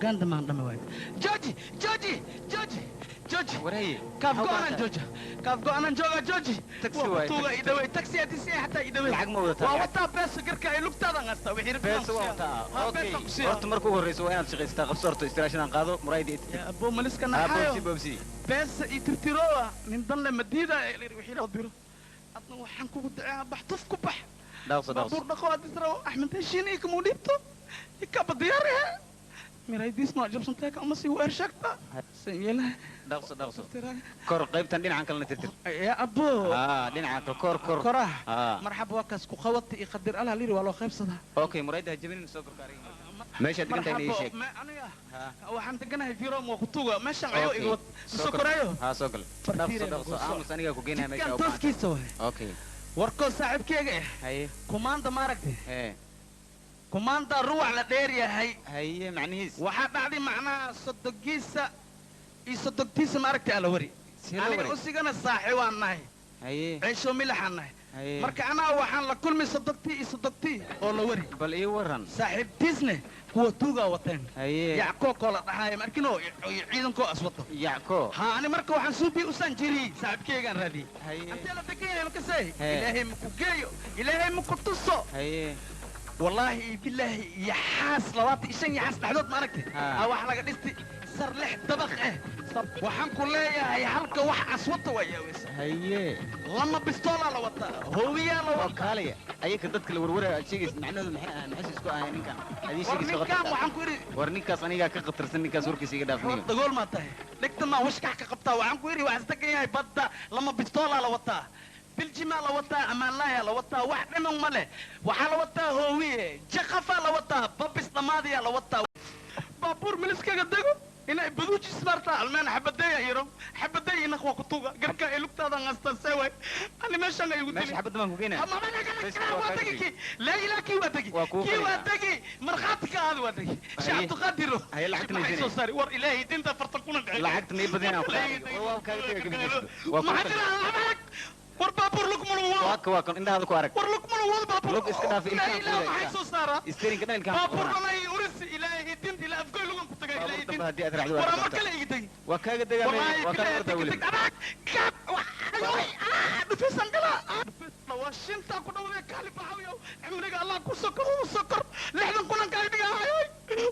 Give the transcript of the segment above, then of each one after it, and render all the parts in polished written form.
Uganda maan dhame waay. Jooji, jooji, jooji, jooji. Wareeye. Kaaf go'anan jooja, kaaf go'anan jooga, jooji. Taxi Waa waay, kutuuga taxi. I dhawey taxi haddii si xataa i dhawey. Lacag ma wadataa? Waa wataa beeso, garka ay lugtaada ngasta wixii. Beeso waa wataa. Okay, horta marka ugu horreysa waa inaad shaqaysataa. Qabso horta istiraashadan, qaado muraayada i tirtir. Aboo, maliska Ah, naxayo. Boobsi, boobsi. Beesa iyo tirtiroowa nin danle madiida wixii loo diro. Adna waxaan kugu dacaa, bax tuf ku bax. Dhaqso, dhaqso. Baabuur dhaqo haddii rabo Axmed heshiin iyo kamuu dhiibto ikaba diyaar eh miraydiis noo jabsantee ka ama sii weer sheegta san yeelaha. Dhaqso, dhaqso. Kor qaybtan, dhinacan kalena tirtir. Ya aboo. Ah, dhinaca kale, kor, kor. Koraha. Ah. Marxaba, waa kaas ku qawata iyo qadir Allah liri waa loo qaybsadaa. Okay, muraayada ha jabinin. Soo korka ariga marka meeshaad degan tahay ii sheeg. Aniga Ha. waxaan deganahay Virom, waa kutuga meeshan ayo Okay. iga wad soo korayo. Ha, soo gal, dhaqso, dhaqso. Aamus, anigaa ku geenaya meesha Jidkan u baahan. tooskiisa waay. Okay. Warkoo saaxiibkeyga eh. Haye. Kumaanda maaragtay. Ee. Kumaanda ruwac la dheer yahay. Haye, macnihiis? Waxaa dhacday macnaha sodogiisa iyo sodogtiisa maaragtay ala wari. See loo Aniga wari? Usigana saaxiibaan nahay. Haye. Ceesho milaxaan nahay. Haye. Marka anaa waxaan la kulmay sodogtii iyo sodogtii oo la wari. Bal ii waran. Saaxiibtiisne kuwa tuugaa wateen. Haye. Yackoo koola dhaxaaya markino iyo ciidankoo as wato. Yacko. Ha, ani marka waxaan suubi usaan jiriyey, saaxiibkeygaan raadiyey. Haye. Intee la degan yahay makasay? Hee. Ilaahay maku geeyo, Ilaahay maku tuso. Haye. Wallaahi bilaahi, yaxaas 25 yaxaas dhexdood ma aragtay? Ha. Aa, waxaa laga dhistay sar lix dabaq eh. Waxaan ku leeyahay halka wax aswata waa yaaweysa. Haye. Lama bistoolaa la wataa, hoowiyaa la Oo wataa. Kaalaya, ayaka dadka la warwaraya aad sheegaysid macnahoodu maxay ahaan? Maxay isku ahayn ninkan adii War sheegaysa? ninkaan Khatarta. Waxaan ku idhi War ninkaas anigaa ka khatarsan, ninkaas warkiisa iga War dhaafniyo. Dagool maa tahay? Dhegta maa washkax ka qabtaa? Waxaan ku idhi waxaa isdegan yahay badda, lama bistoolaa la wataa, biljimaa la wataa, ammaanlaayaa la wataa, wax dhiman ma leh. Waxaa la wataa hoowiye, jaqafaa la wataa, babis dhammaadayaa la wataa. Baabuur miliskaga dego inay baduujis maartaa almeen xabadeeya iro xabadeeya inaq waa kutuga garka ay lugtaada ngasta seeway ani meeshan ay igu Meesha dili. Xabadda baan ku geenaya. Bes, waa Waa kaa tegi tegi. Kii laa ilaa kii waa tegi. Waa kuu Kii waa kaliya. tegi, markhaati ka ahaada waa tegi. Sheekh Cabdiqaadiro. Haye, lacagta ma Maxay soo isinay? saari? War Ilaahay dinta 40 kuna dhacay. Lacagta ma ii badinaa ku dhahay. War waa kaaga tega gebigiisa. Waa kuu Maxaa kaliya. jira? War baabuur lugma lagu wado. Waa ka, waa kan indhahaada ku arag. War lugma lagu wado baabuur. Lug iska dhaaf, Laa ilkaha ilaaha fuulaya, maxay ilkaha. soo saaraa? Isteerinka dhan ilkaha ku Baabuur qabanaa. dhan ay urisi Ilaahay dinta ilaa afgoy lugan ku tagay Ilaahay Baabuur dambe dinta. haddii aad raacdo waa War ama rabtaa. kale iga tegi. Waa kaaga degaa Wallaahi meesha, waa kaa bilaahi ordaa tegi weliba. tegi abaag gaab ayoy dhufisan gala waa shintaa ku dhawday kaali baxayo cimriga Allah ku sokor u sokor 60 kunan kaaga dhigahayoy.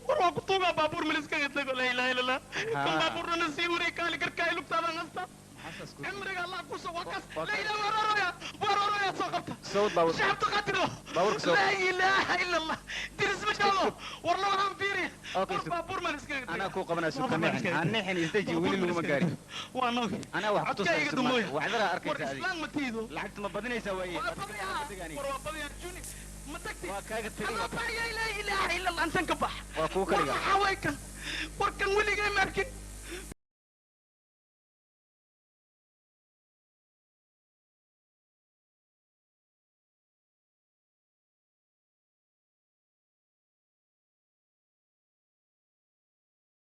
War waa ku tuugaa baabuur miliskaga tago, laa ilaaha illa Allah. Kan baabuurna sii wareey kaali garka ay lugtaada ngasta. Cimriga Allah ku soo waa kaas. Laa ilaaha, war oraya, war oraya, soo qabta. Sawd baabuur. Sheekh Cabdiqaadir. Baabuurka soo- Laa ilaaha illa Allah, diris ma jaalo war labadan fiiri. Okay, War baabuur miliskaga tago. Anaa kuu qabanaa, suka neexin. Ha neexin, isdeji, weli laguma gaarin. Waa noog. Anaa wax ku Codkaa iga tusayso dumooya. maanta. Waxdaraa War arkaysa adiga. Islaan ma tiido. Lacagta ma badinaysaa waaye? Waa badiyaa, war waa badiyaa juni ma tagti. Waa kaaga tegay. Alla baya, laa ilaaha illa Allah, antan ka bax. Waa kuu War kaliga. maxaa way kan? War kan weligay ma arkin.